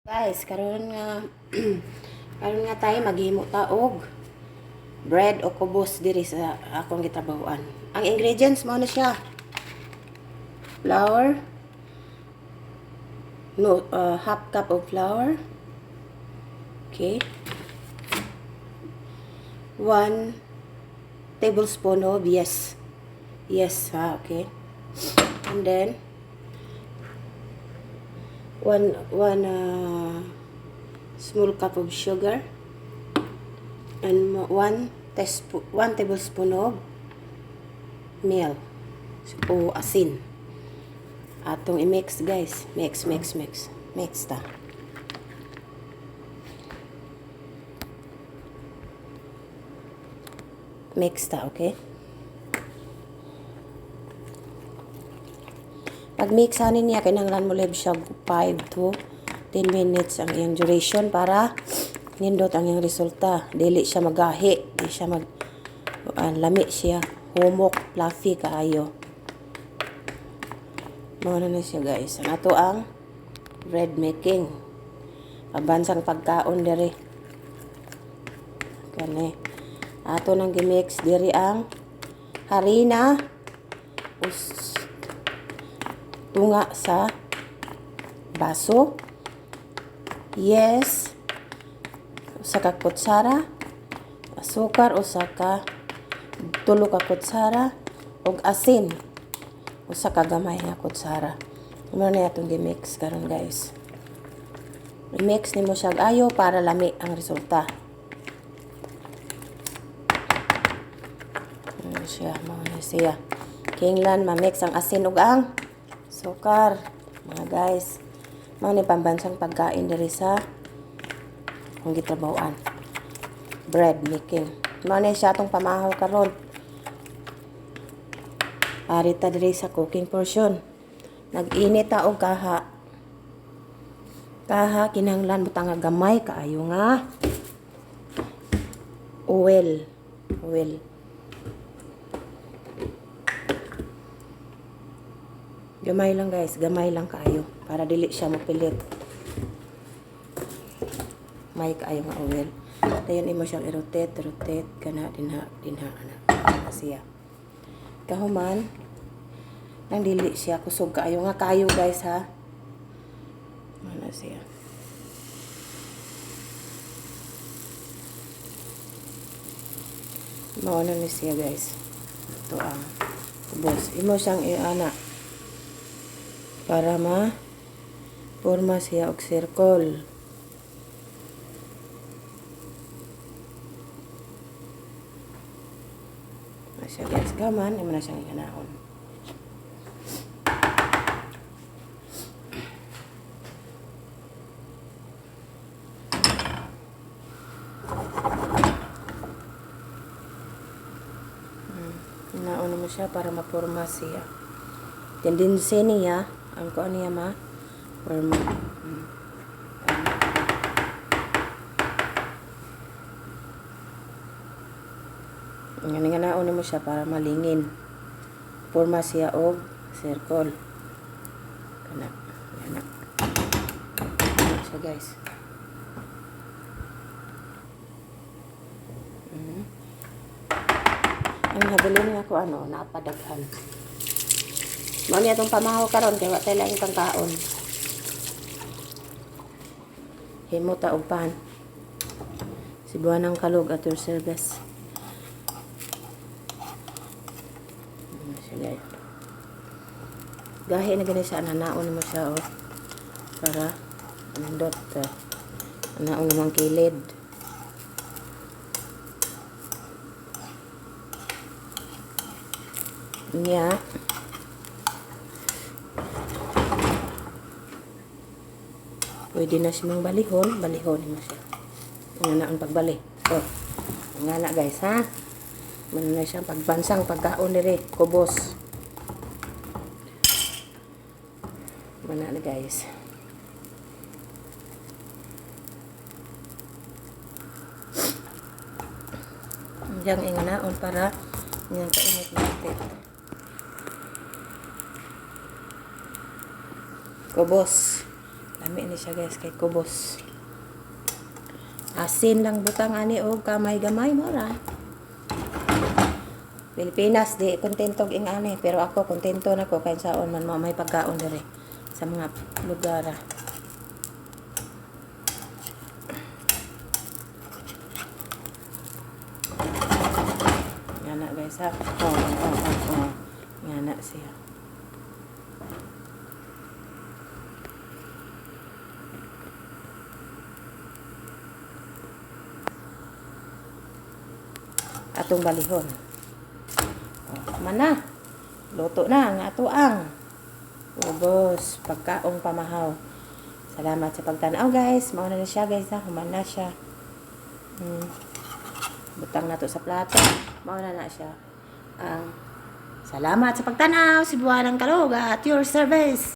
Guys, karon nga tayo maghimo ta og bread o kubos diri sa akong gitrabahoan. Ang ingredients mao na siya. Flour, no, half cup of flour. Okay. 1 tablespoon of yeast. Yes, ha, okay. And then one small cup of sugar and 1 teaspoon, 1 tablespoon of milk o asin. Atong i-mix, guys. Mix, mix, mix. Mix ta. Mix ta, okay? Pag mix ani niya, kinahanglan mo leave siya 5 to 10 minutes ang iyang duration para nindot ang iyang resulta. Dili siya magahi, di siya mag lami siya, humok, fluffy kaayo. Mao na na siya, guys. Ang ato ang bread making. Pambansang pagkaon diri. Kani. Ato nang gimix diri ang harina us tunga sa baso. Yes. Usa ka kutsara. Asukar usa ka tulo ka kutsara ug asin usa ka gamay nga kutsara. Mao na atong gi-mix karon, guys. I-mix nimo siya ayo para lami ang resulta. Ano siya, mao na siya. Kinahanglan ma-mix ang asin ug ang sukar, mga guys. Mao ni pambansang pagkain diri sa akong gitrabahoan. Bread making. Mao na siya atong pamahaw karon. Ari ta diri sa cooking portion. Nag-init ta og kaha. Kaha, kinahanglan butang nga gamay kaayo nga oil. Oil. Gamay lang, guys, gamay lang kaayo para dili siya mapilit. May kaayo nga oil. Dayon imo siyang i-rotate, rotate kana dinha dinha ana. Siya. Kahuman nang dili siya kusog kaayo nga kayo, guys, ha. Ano siya. Mao na ni siya, guys. Ito ang kubos. Imo siyang iana para ma forma siya og circle. Na siya, guys. Kaman, imo na siyang inganaon. Inaon mo siya para maporma siya. Tendency niya, ang kuan niya ma forma. Nga naon mo siya para malingin. Forma siya og circle. Kana, kana. Ano siya, guys. Ang habilin nga ko ano, napadaghan. Mao niya atong pamahaw karon kay wa tay laing pangkaon. Himo ta og pan. Cebuanang Kalog at your service. Ano siya, guys. Gahi na gani siya, nanaon mo siya, oh. Para nindot naon namang kilid. Nya. Pwede na siyang balihon, balihon mo siya. Nga na ang pagbali. Oh. Nga na, guys, ha. Mano na siya pagbansang pagkaon dire, kubos. Mana na, guys. Diyan inganaon para niyang kainit natin. Kubos. Lami ni siya, guys, kay kubos. Asin lang butang ani og kamay-gamay mo ra. Pilipinas di kontento og ing-ani, pero ako kontento na ko kay saon man mo may pagkaon diri sa mga lugar, ah. Nga na, guys, ha. Oh. Nga na siya. Atong balihon. Oh, mana. Luto na ang ato ang ubos pagkaong pamahaw. Salamat sa pagtanaw, guys. Mao na siya, guys, ha. Human na siya. Butang na to sa plato. Mao na siya. Ang salamat sa pagtanaw. Si Buwan ng Kalog at your service.